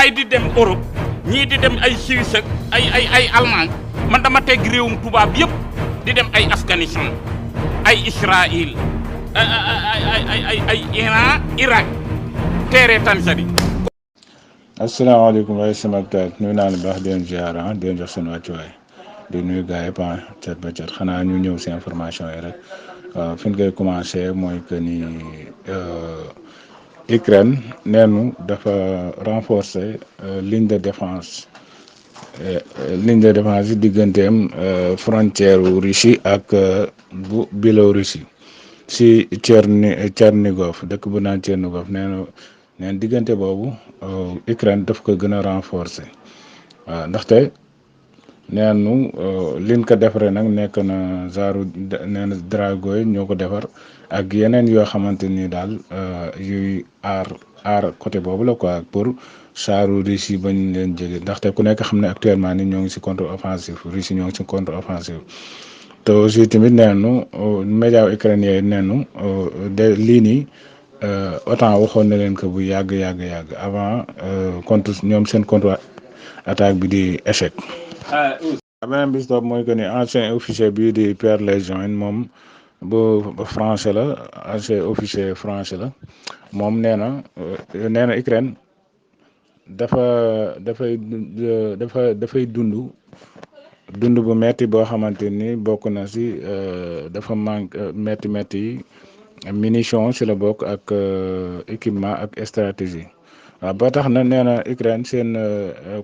gars yi di dem Europe ñii di dem ay Suisse ak ay Allemagne man dama teg réewum tubaab yëpp di dem ay Afghanistan ay Israël ay Iran Irak teere Tanzanie. asalaamaaleykum waaye sama taat nuyu naa la baax di leen ziar di leen jox seen wàccuwaay di nuyu gars yëpp cat ba cat xanaa ñu ñëw si information yi rek fi ñu koy commencé mooy que ni Ukraine neenu dafa renforcer ligne de défense yi digganteem frontière Russie ak bu Biélorussie si Tchernigov dëkk bu naan Tchernigov neen diggante boobu Ukraine daf ko gën a renforcer waaw ndaxte neenu liñ ko defaree nag nekk na genre nee na drago yi ñoo ko defar ak yeneen yoo xamante ni daal yuy aar côté boobu la quoi pour saaru Russie bañ leen jege ndaxte ku nekk xam ne actuellement ni ñoo ngi si contre offensive Russie ñoo ngi si contre offensive te aussi tamit neenu média ukrainien yi neenu de lii nii OTAN waxoon na leen que bu yàgg avant contre ñoom seen contre attaque bi di échec. beneen bis topp mooy que ni ancien officier bii di Pierre Lejeune moom bu français la ancien officier français la moom nee na Ukraine dafay dund bu metti boo xamante ni bokk na si dafa manque metti yi munition si la bokk ak équipement ak stratégie waaw ba tax na nee na Ukraine seen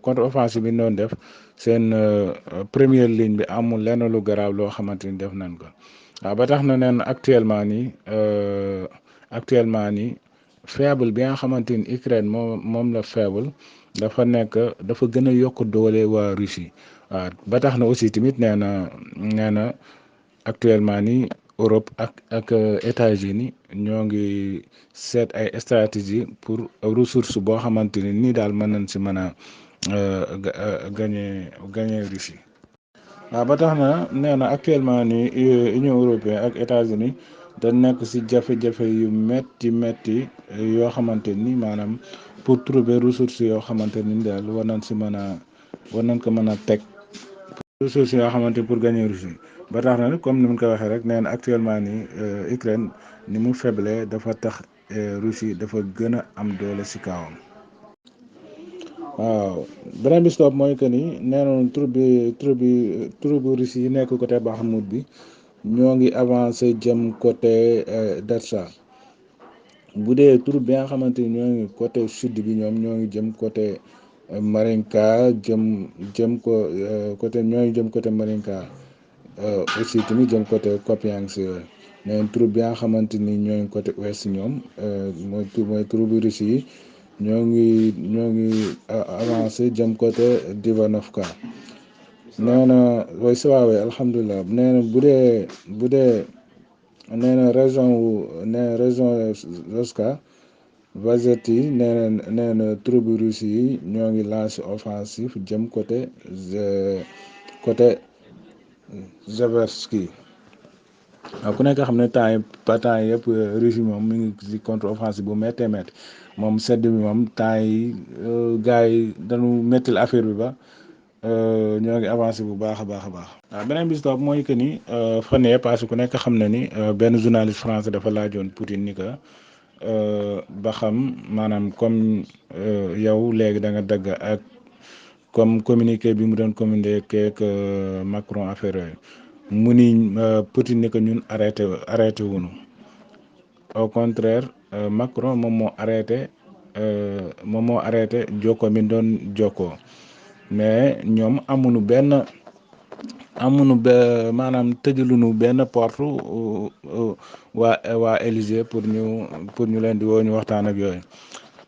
contre offensive bi doon def seen première ligne bi amul lenn lu garaaw loo xamante ni def nañ ko waaw ba tax na nee na actuellement nii faible bi nga xamante ni Ukraine moom la faible dafa gën a yokk doole waa Russie waaw ba tax na aussi tamit nee na actuellement nii Europe ak États-Unis ñoo ngi seet ay stratégie pour ressource boo xamante ni nii daal mën a gagner Russie waaw ba tax na nee na actuellement nii Union européenne ak États-Unis da nekk si jafe-jafe yu metti yoo xamante ni maanaam pour trouver ressources yoo xamante ni daal war nañ ko mën a teg ressources yoo xamante pour gagner Russie ba tax na comme ni mu ko waxee rek nee na actuellement nii Ukraine ni mu faible dafa tax Russie dafa gën a am doole si kawam. waaw beneen bi stop mooy que ni nee nañu troupe Russie yi nekk côté Bakhmout bi ñoo ngi avancé jëm côté Dersa bu dee troupe bi nga xamante ni ñoo ngi côté sud bi ñoom ñoo ngi jëm côté Marinka jëm côté Marinka aussi tamit jëm côté Kopiansk yooyu mais troupe bi nga xamante ni ñoo ngi côté ouest ñoom mooy troupe Russie yi ñoo ngi avancé jëm côté Divanovka nee na way sawaawee alhamdulilah nee na bu dee nee na région Zoska Vazeti nee na troupe Russie yi ñoo ngi lancé offensive jëm côté Zverski waaw ku nekk xam ne temps yëpp Russie moom mi ngi ci contre offensive bu méttee moom sedd bi moom temps yi gars yi dañu méttil affaire bi ba ñoo ngi avancé bu baax a baax. waaw beneen bis topp mooy que ni fan yii parce que ku nekk xam na ni benn journaliste français dafa laajoon Poutine ni que ba xam maanaam comme yow léegi da nga dagg ak comme communiqué bi mu doon communiqué ak Macron affaire yooyu mu ni Poutine ni que ñun arrêté wuñu au contraire Macron moom moo arrêté jokkoo mi doon jokkoo mais ñoom maanaam tëjaluñu benn porte waa Élysée pour ñu leen di woo ñu waxtaan ak yooyu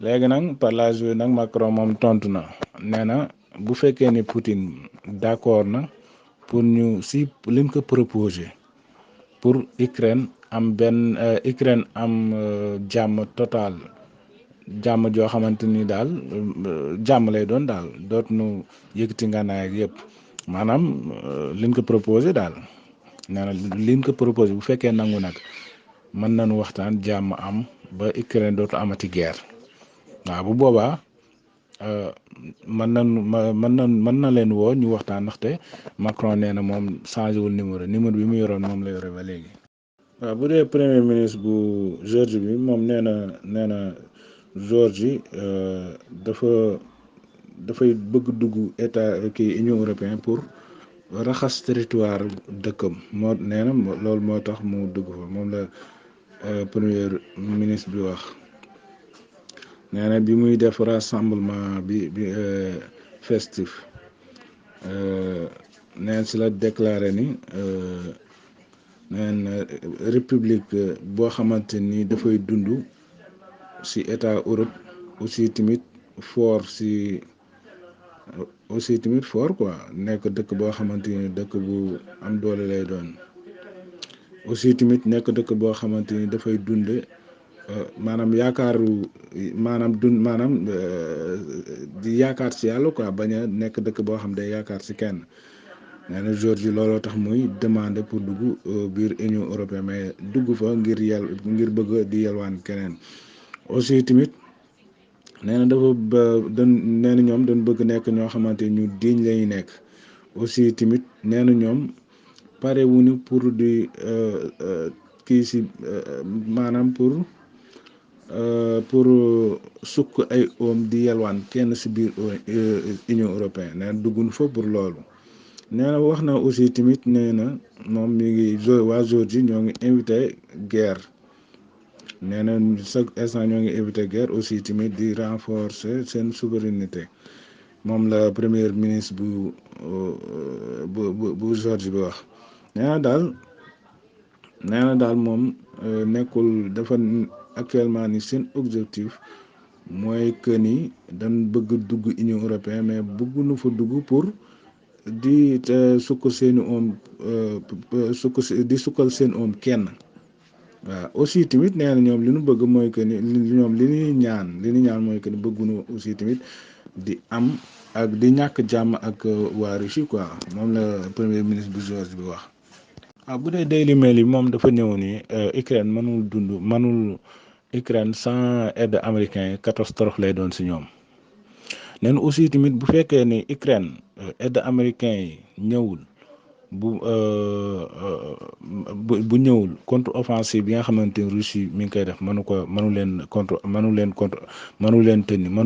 léegi nag par la suite nag Macron moom tontu na nee na bu fekkee ni Poutine d'accord na pour ñu si liñ ko proposé pour Ukraine am jàmm total jàmm joo xamante ni daal jàmm lay doon daal dootuñu yëkkati ngànnaay ak yëpp maanaam liñ ko proposé daal nee na liñ ko proposé bu fekkee nangu nag mën nañu waxtaan jàmm am ba Ukraine dootu amati guerre waaw bu boobaa mën na leen woo ñu waxtaan ndaxte Macron nee na moom changé wul numéro bi mu yoroon moom la yore ba léegi. waaw bu dee premier ministre bu Géorgie bi moom nee na Géorgie dafay bëgg dugg état kii Union européenne pour raxas territoire dëkkam nee na loolu moo tax mu dugg fa moom la premier ministre bi wax. nee na bi muy def rassemblement bi festif neen si la déclaré ni neen république boo xamante ni dafay dund si état Europe aussi tamit fort quoi nekk dëkk boo xamante ni dëkk bu am doole lay doon aussi tamit nekk dëkk boo xamante ni dafay dund maanaam di yaakaar ci yàlla quoi bañ a nekk dëkk boo xam day yaakaar ci kenn. nee na Géorgie looloo tax muy demander pour dugg biir Union européenne mais dugg fa ngir bëgg di yelwaan keneen aussi tamit nee na nee na ñoom dañ bëgg nekk ñoo xamante ñu diñ lañu nekk aussi tamit nee na ñoom pare wuñu pour di kii si maanaam pour sukk ay oom di yelwaan kenn si biir Union européenne nee na dugguñ fa pour loolu. nee na wax na aussi tamit nee na moom mi ngi waa Géorgie ñoo ngi invité guerre nee na chaque instant ñoo ngi invité guerre aussi tamit di renforcer seen souveraineté moom la premier ministre bu Géorgie bi wax. nee na daal moom nekkul dafa actuellement ni seen objectif mooy que ni dañ bëgg dugg Union européenne mais bëgguñu fa dugg pour. di sukkal seeni oom di sukkal seen oom kenn waaw aussi tamit nee na ñoom li ñu bëgg mooy que ni ñoom li ñuy ñaan mooy que ni bëgguñu aussi tamit di am ak di ñàkk jàmm ak waa Russie quoi moom la premier ministre bu Géorgie bi wax. bu dee Daily Mail yi moom dafa ñëw ni Ukraine mënul Ukraine sans aide américain yi catastrophe lay doon si ñoom. neen aussi tamit bu fekkee ni Ukraine aide américain yi ñëwul bu ñëwul contre offensive bi nga xamante ni Russie mi ngi koy def mënu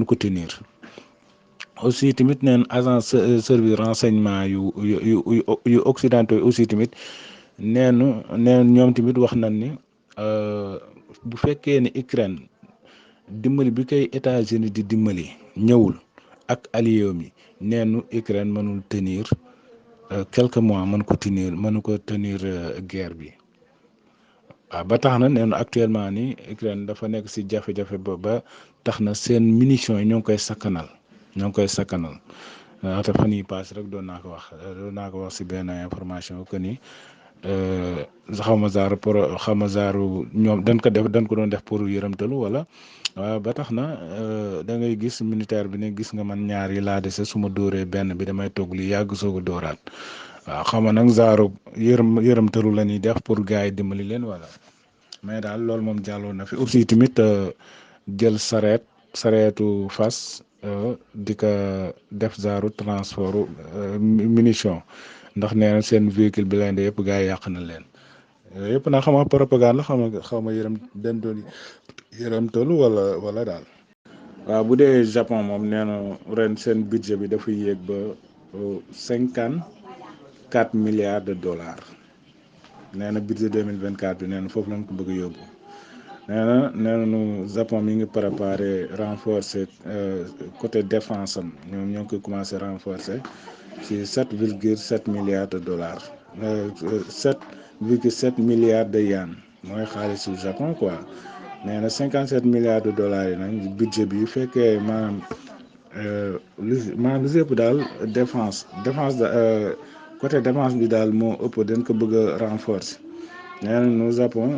ko tenir aussi tamit neen agence service renseignement yu occidentaux yi aussi tamit neen ñoom tamit wax nañ ni bu fekkee ni Ukraine dimbali bi koy États-Unis di dimbali ñëwul ak allié mi neenu Ukraine mënul tenir quelques mois mënu ko tenir guerre bi waaw ba tax na neenu actuellement ni Ukraine dafa nekk ci jafe-jafe ba tax na seen munitions yi ñoo ngi koy sakkanal te fan yi paase rek doon naa ko wax ci benn information que ni xaw ma zaaru ñoom dañ ko doon def pour yërëmtalu wala waaw ba tax na da ngay gis militaire bi ne gis nga man ñaar yi laa dese su ma dóoree benn bi damay togg li yàgg soog a dóoraat waaw xam nga nag zaaru yërëmtalu la ñuy def pour gars yi dimbali leen wala mais daal loolu moom jàlloon na fi aussi tamit jël sareetu fas di ko def zaaru transport munition ndax nee na seen véhicule blindé yëpp gars yi yàq na leen yëpp nag xam nga propagande la xaw ma yërëmtalu wala daal. waaw bu dee Japon moom nee na ren seen budget bi dafa yéeg ba 54 milliards de dollars nee na budget 2024 bi nee na foofu lañ ko bëgg a yóbbu nee na Japon mi ngi préparé renforcer côté défense am ñoom ñoo ngi koy commencé renforcer ci 7,7 milliards de dollars 7,7 milliards de yuan mooy xaalisu Japon quoi. nee na 57 milliards de dollars yi nag budget bi fekkee maanaam lu yëpp daal défense côté défense bi daal moo ëpp dañ ko bëgg a renforcer nee na nu Japon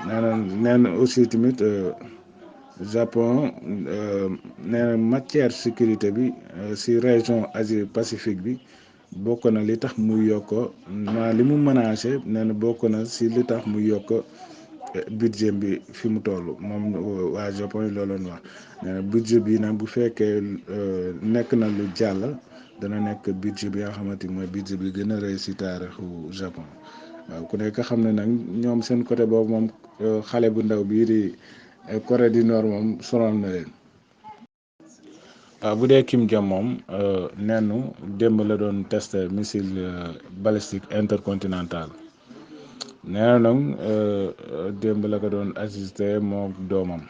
nee na aussi tamit Japon nee na matière sécurité bi si région Asie Pacifique bi bokk na li tax muy yokk li mu menacé nee na bokk na si li tax muy yokk budget bi fi mu toll moom waa Japon yi looloon wax nee na budget bi nag bu fekkee nekk na lu jàll dana nekk budget bi nga xamante ni mooy budget bi gën a rëy si taarixu Japon waaw ku nekk xam ne nag ñoom seen côté boobu moom xale bu ndaw bii di Corée du Nord moom sonal na leen. waaw bu dee Kim Jong moom nennu démb la doon tester missile balistique intercontinental nee na nag démb la ko doon assisté mook doomam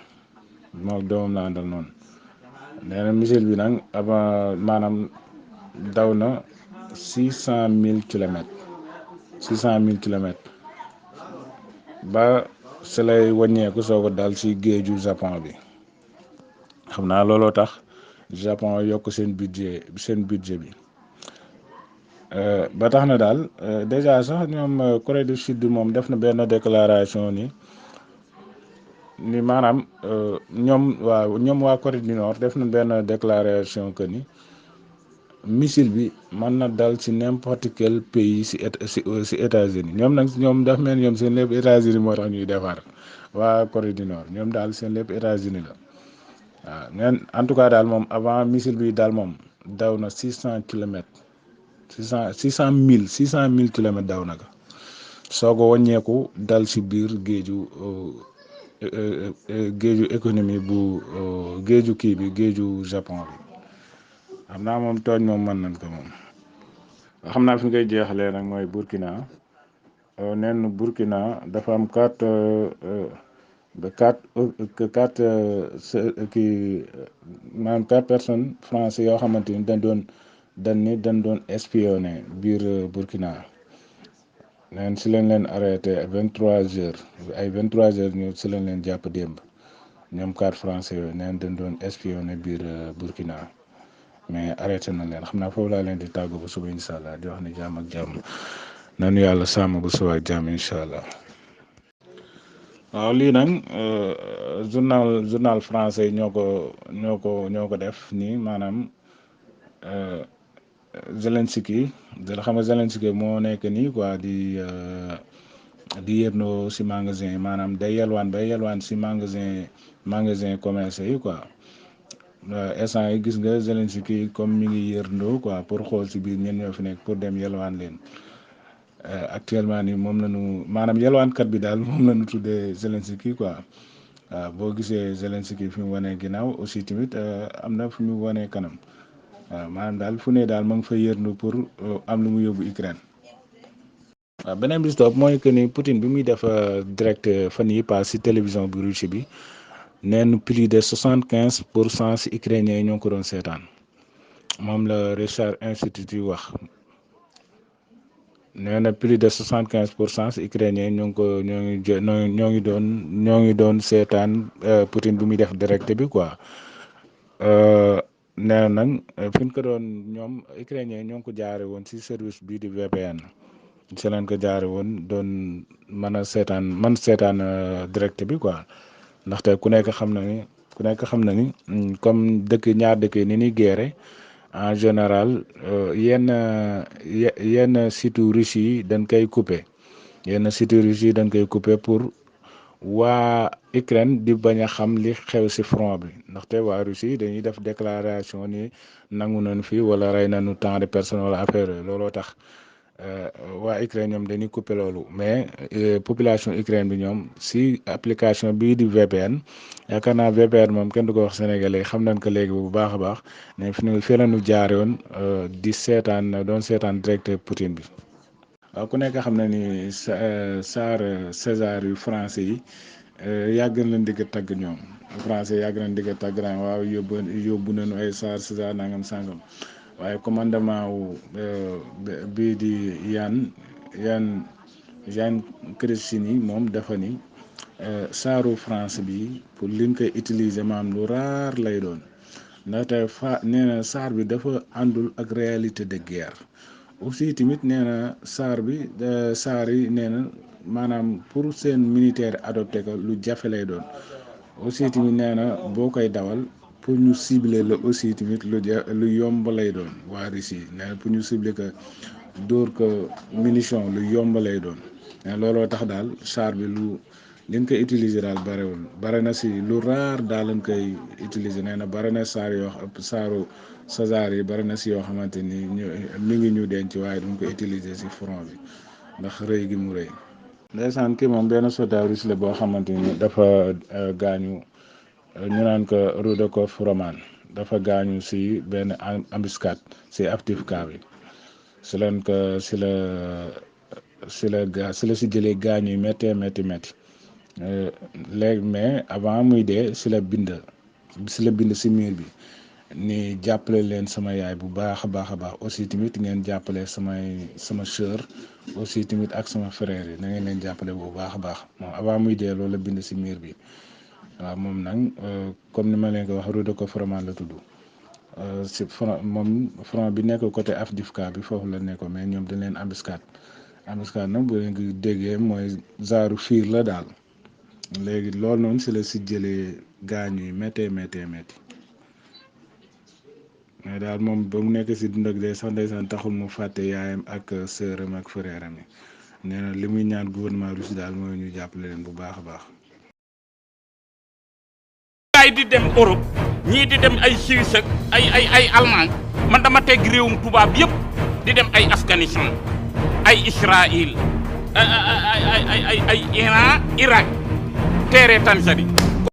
la àndal noonu nee na missile bi nag avant maanaam daw na 600 000 kilomètres 600 000 kilomètres ba si lay wàññeeku soog a dal ci géeju Japon bi xam naa looloo tax Japon yokk seen budget bi ba tax na daal déjà sax ñoom Corée du Sud moom def na benn déclaration ni maanaam ñoom waa Corée du Nord def na benn déclaration que ni missile bi mën na dal ci n'importe quel pays ci États-Unis ñoom daf mel ñoom seen lépp États-Unis moo tax ñuy defar waa Corée du Nord ñoom daal seen lépp États-Unis la waaw mais en tout cas daal moom avant missile bi daal moom daw na 600 kilomètres 600 000 kilomètres daw na ko soo ko wàññeeku dal ci biir géeju économie bu géeju kii bi géeju Japon bi xam naa moom tooñ moom mën nañ ko moom. xam naa fi ngay jeexalee nag mooy Burkina nen Burkina dafa am quatre maanaam 4 personnes français yoo xamante ni dañ doon espionné biir Burkina neen si lañ leen arrêté 23 heures ay 23 heures ñu si lañ leen jàpp démb ñoom 4 français yooyu neen dañ doon espionné biir Burkina mais arrêté na leen xam naa foofu laa leen di tàggu ba suba incha allah di wax ne jàmm ak jàmm nanu yàlla sàmm bu suba ak jàmm incha allah. waaw lii nag journal français ñoo ko def nii maanaam Zelensky xam nga Zelensky moo nekk nii quoi di yërnoo si magasin yi maanaam day yalwaan si magasin commerce yi quoi instant yi gis nga Zelensky comme mi ngi yërndoo quoi pour xool si biir ñen ñoo fi nekk pour dem yalwaan leen actuellement nii moom lañu maanaam yalwaankat bi daal moom lañu tuddee Zelensky quoi waaw boo gisee Zelensky fi mu wanee ginnaaw aussi tamit am na fi mu wanee kanam waaw maanaam daal fu ne daal ma ngi fa yërndu pour am lu mu yóbbu Ukraine. waaw beneen bi si topp mooy que ni Poutine bi muy def direct fan yi pass si télévision bi Russie bi neen plus de 75% si ukrainiens yi ñoo ko doon seetaan moom la Research Institute wax nee na plus de 75% si ukrainiens yi ñoo ngi doon seetaan Poutine bi muy def direct bi quoi nee na nag fi ñu ko doon ñoom ukrainiens yi ñoo ngi ko jaare woon si service bii di VPN. ci leen ko jaare woon doon mën seetaan direct bi quoi ndaxte ku nekk xam na ni comme ñaar dëkk yi ni ñuy guerre en général yenn sites Russes yi dañ koy couper pour waa Ukraine di bañ a xam li xew ci front bi ndaxte waa Russie yi dañuy def déclaration ni nangu nañ fi wala rey nañu tant de personnes wala affaire looloo tax waa Ukraine ñoom dañuy couper loolu mais population Ukraine bi ñoom si application bii di VPN yaakaar naa VPN moom kenn du ko wax sénégalais xam nañ ko léegi bu baax a baax mais fi la ñu jaare woon di doon seetaan direct Poutine bi. waaw ku nekk xam na ni Tsar César yu français yi yàgg nañ di ko tagg ñoom français yàgg nañ di ko tagg naan waaw yóbbu nañu ay Tsar César nangam sangam. waaye commandement wu bii di Jean Chrétien moom dafa ni saaru France bi pour liñ koy utiliser maam lu raar lay doon ndaxte nee na saar bi dafa àndul ak réalité de guerre aussi tamit nee na saar yi nee na maanaam pour seen militaire adopté ko lu jafe lay doon aussi tamit nee na boo koy dawal pour ñu cibler la aussi tamit lu yomb lay doon waa Russie nee na pour ñu cibler ko dóor ko munition lu yomb lay doon mais looloo tax daal char bi liñ koy utiliser daal barewul bare na si lu raar daal lañ koy utiliser nee na bare na saar yoo saaru sazaar yi bare na si yoo xamante ni mi ngi ñu denc waaye duñ ko utiliser si front bi ndax rëy gi mu rëy. ndeysaan kii moom benn soldat russe la boo xamante ni dafa gaañu ñu naan ko Rudakov Roman dafa gaañu si benn embuscade si Avdiivka bi si leen ko si la si jëlee gaañu yi méttee métti léegi mais avant muy dee si la bind si mur bi ni jàppale leen sama yaay bu baax a baax aussi tamit ngeen jàppale sama sœur aussi tamit ak sama frère yi na ngeen leen jàppale bu baax a baax moom avant muy dee loolu la bind si mur bi waaw moom nag comme ni ma leen ko wax Rudakov Roman la tudd si front bi nekk côté Avdiivka bi foofu la nekkoon mais ñoom dañ leen embuscade nag bu leen ko déggee mooy genre fiir la daal léegi loolu noonu si la si jëlee gaañu yi méttee métti mais daal moom ba mu nekk si dund ak dee sax ndeysaan taxul mu fàtte yaayam ak sœuram ak frère am yi nee na li muy ñaan gouvernement russe daal mooy ñu jàppale leen bu baax a baax. gaay di dem Europe ñii di dem ay Suisse ak ay Allemagne man dama teg réewum tubaab yëpp di dem ay Afghanistan ay Israël ay Iran Irak teere Tanzanie